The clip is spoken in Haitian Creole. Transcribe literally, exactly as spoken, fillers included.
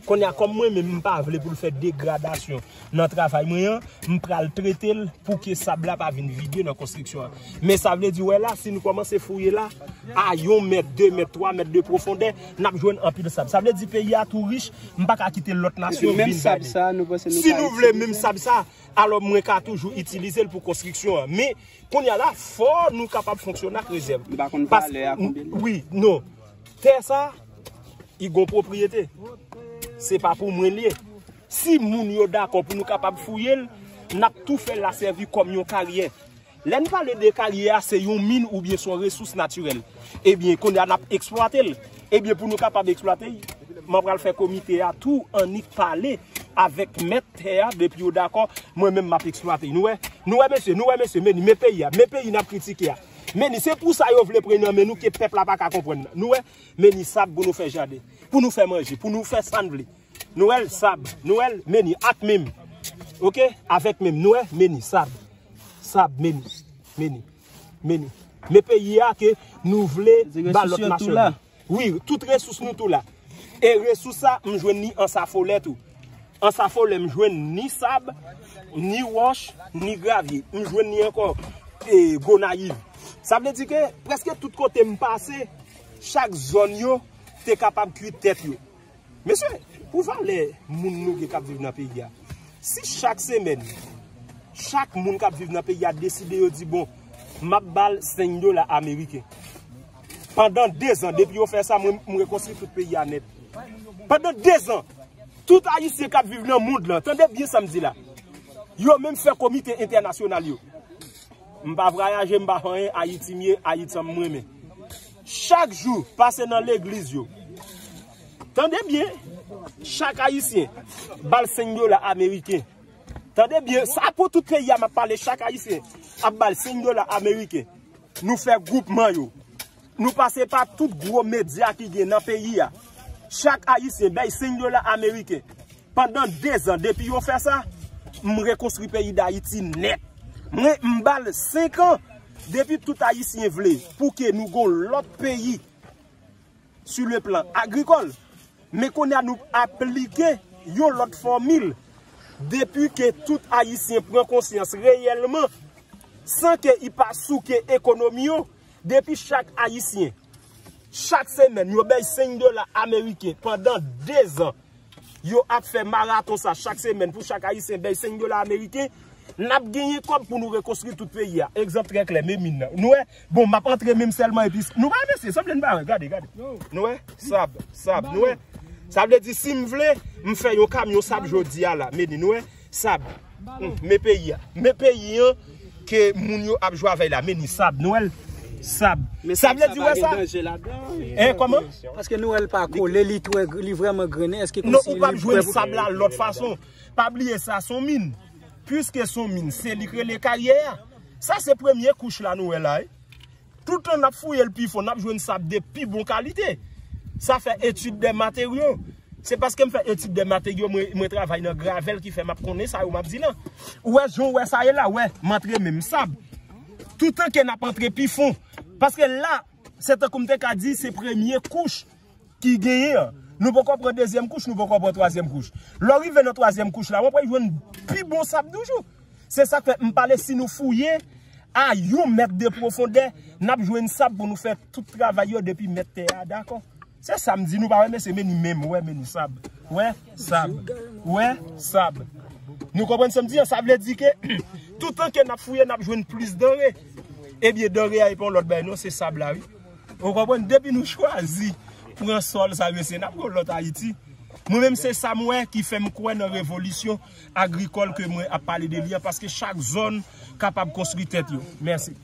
Kounye a, kòm mwen menm, m pa vle pou l fè degradasyon nan travay mwen an, m pral trete l pou ke sab la pa vin vide nan konstriksyon an. Men sa vle di, wè la, si nou kòmanse fouye la, a yon mèt, de mèt, twa mèt de pwofondè, n ap jwenn anpil sab. Sa vle di peyi a tou rich, m pa ka kite lòt nasyon vin vale. Menm sab sa, nou panse nou ka itilize? Si nou vle menm sab sa, alò mwen ka toujou itilize l pou konstriksyon an. Men, kounye a la, fò nou kapab fonksyone ak rezèv. M pa konn valè a konbyen l ye. Wi, non. Tè sa, li gon pwopriyete. Se pa pou mwen l ye. Si moun yo dakò pou nou kapab fouye l, n ap tou fè l la sèvi kòm yon karyè. Lè n pale de karyè a, se yon min oubyen se yon resous natirèl. Ebyen, kounye a n ap eksplwate l. Ebyen, pou nou kapab eksplwate l, mwen pral fè komite a tou annik pale avèk mèt tè a, depi yo dakò, mwen menm m ap eksplwate. Nou wè? Nou wè, mesye, nou wè, mesye, men ni, men peyi a, men peyi n ap kritike a. Men ni, se pou sa yo vle pran nan men nou ke pèp la pa ka konprann nan. Nou wè? Men ni sab pou nou fè jaden, pou nou fè manje, pou nou fè sa n vle. Nou wè l, sab, nou wè l, men ni, ak men m. Oke? Avèk men m, nou wè, men ni, sab. Sab, men ni, men ni, men ni. Men peyi a ke nou vle ba lòt nasyon. Wi, tout resous nou tou la. E resous sa, m jwenn ni Anse à Follet tou. Anse à Follet, m jwenn ni sab, ni wòch, ni gravye. M jwenn ni ankò, e, Gonayiv. Sa vle di ke prèske tout kote m pase, chak zòn yo te kapab kuit tèt yo. Mesye, pou valè moun nou gen k ap viv nan peyi a, si chak semèn, chak moun k ap viv nan peyi a deside yo di, bon, m ap ba l senk dola ameriken. Pandan dezan, depi yo fè sa, mwen, m rekonstwi tout peyi a nèt. Pandan dezan, tout Ayisyen k ap viv nan mond lan, tande byen sa m di la, yo menm fè komite entènasyonal yo. M pa vwayaje, m pa fè anyen, Ayiti m ye, Ayiti an m renmen. Chak jou, pase nan legliz yo. Tande byen, chak Ayisyen, ba l senk dola ameriken. Tande byen, sa pou tout peyi a m ap pale, chak Ayisyen ap ba l senk dola ameriken. Nou fè gwoupman yo. Nou pase pa tout gwo medya ki gen nan peyi a. Chak Ayisyen bay senk dola ameriken. Pandan dezan, depi yo fè sa, m rekonstwi peyi Dayiti nèt. Mwen, m ba l senk an, depi tout Ayisyen vle, pou ke nou gon lòt peyi, sur le plan agricole. Men kounye a nou aplike yon lòt fòmil. Depi ke tout Ayisyen pran konsyans reyèlman, san ke y pa souke ekonomi yo, depi chak Ayisyen, chak semèn, yo bay senk dola ameriken pandan dezan, yo ap fè maraton sa chak semèn pou chak Ayisyen bay senk dola ameriken, n ap genyen kòb pou nou rekonstwi tout peyi a. Egzanp trè klè, men min nan. Nou wè, bon, m ap antre men m sèlman epi, nou pa wè, mesye, sanble n pa wè, gade, gade. Nou wè, sab, sab, nou wè. Sa vle di, si m vle, m fè yon kamyon sab jodi a la, men ni, nou wè, sab. Hmm, men peyi a. Men peyi an ke moun yo ap jwe avè l la, men ni sab, nou wè l. Sab. Sa vle di, wè sa? Hein, kòman? Paske nou wè l pa kole, li twè, li vrèman grennen. Èske kòmsi li prè pou... Non, ou p ap jwenn sab la lòt fason. Pa bliye sa, se yon min. Piske se yon min, se li k rele karyè a. Sa se premye kouch la nou wè la, wi. Toutan n ap fouye l pi fon, n ap jwenn sab de pi bon kalite. Sa fè etid dè materyo. Se paske m fè etid dè materyo, mwen, mwen travay nan gravèl ki fè m ap konnen sa yo m ap di lan. Ou wè jan w wè sa ye la, wè, m antre men m sab. Toutan ke n ap antre pi fon. Paske la, se tankou m te ka di, se premye kouch ki genyen an. Nou poko pran dezyèm kouch, nou poko pran twazyèm kouch. Lè w rive nan twazyèm kouch la, w ap jwenn pi bon sab toujou. Se sa k fè m pale, si nou fouye a yon mèt de pwofondè, n ap jwenn sab pou nou fè tout travay yo depi mèt tè a dakò. Se sa m di, nou pa wè, mesye, men ni men m, wè, men ni sab. Wè, sab. Wè, sab. Nou konprann sa m di an? Sa vle di ke toutan ke n ap fouye, n ap jwenn plis danre. Ebyen, danre a e pa yon lòt bagay non, se sab la, wi. Ou konprann? Depi nou chwazi pran sòl sa, mesye, n ap gen yon lòt Ayiti. Mwen menm, se sa m wè ki fè m kwè nan revolisyon agrikòl ke mwen ap pale de li an, paske chak zòn kapab konstwi tèt yo. Mèsi.